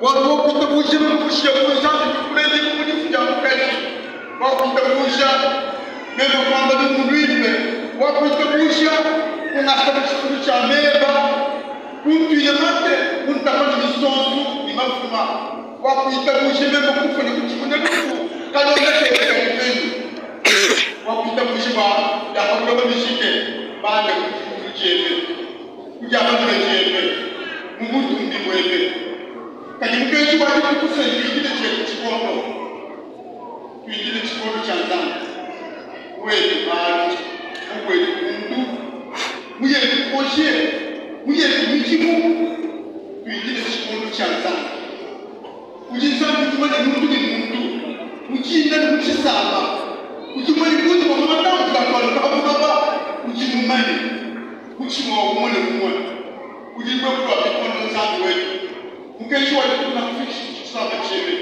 Bualu bua kuitabuja meme kushiya ku Nzambi kuledibua mu difu dia mukaji, bua kuitabuja meme kuamba lumu luimpe, bua kuitabuja kungasa mu tshifulu tshia meba, kuntuila mate, kuntapa ne misonsu ne mafuma, bua kuitabuja meme kufua ne kutshimuna lufu, kalonda kebe kadi penyi? Bua kuitabuja bua bia pa buloba bijike, bande ku tshifulu tshiebe. Ku dia balume diebe, mu butumbi buebe. Kadi mukenji wa dituku se tuindile tshietu tshikondo, tuindile tshikondo tshia Nzambi mu etu malu, mu buetu buntu, mu yetu projet, mu yetu midimu, tuindile tshikondo tshia Nzambi. Udi Nzambi udi mumanye muntu ne muntu, mu tshina ne mu tshisamba. Udi mumanye bungi bua matandu atualuka pa buloba. Udi mumanye mutshima wa umue ne umue. Udi luepu lua bikondo, Nzambi wetu. Mukenji wa ditunga kufikishi ku tshisamba tshiebe.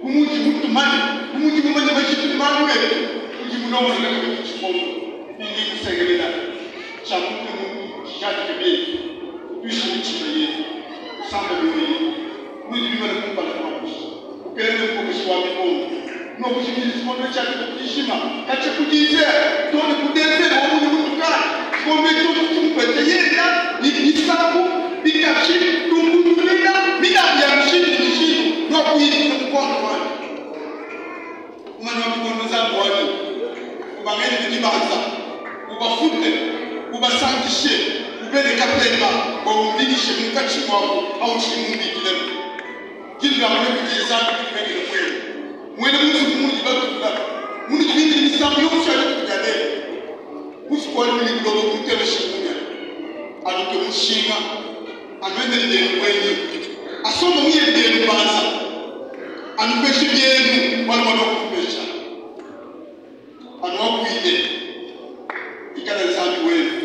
Bu muudi mutumanye, bu muudi mumanye majitu ne malu etu, udi mulongolole kabidi tshikondo. Ndi nkusengelela, tshia muntu ne muntu tshijadike bimpe, utuishe mitshima yetu, usambe mioyo yetu. Nudi bimane kumpala kuanyi, Mukelenge Mukokeshi wa bikondo, nuakujimija tshikondo tshia dituku dijima, katshia ku dizere too ne ku dezere wa munyi mutukadi. Tshikondo etshi tshionso tshimupesha yeye ne misambu, bikashi, tumbundulila, milambu ya mishindu ne mishindu, nuakuyidisha mukondo wanyi. Umanye wa bikondo Nzambi wanyi, ubangele ne dibanza, ubafute, ubasankishe, ubele kapepa bua umbikishe munkatshi muabu hautshidi mumbikilemu. Dindamune kudi Nzambi kudi meme ne muenu, muena mu nzubu munudi batula, munudi bindile misambu yonso ya dituku dia lelu. Bufuku wanyi mudi buloba butemeshe munya, anutue mushinga, anuendele bienu buenyi, asombe mu yenu bienu mbanza, anupeshe bienu bualu bualua kunupesha, anuakuile, ikale Nzambi wenu.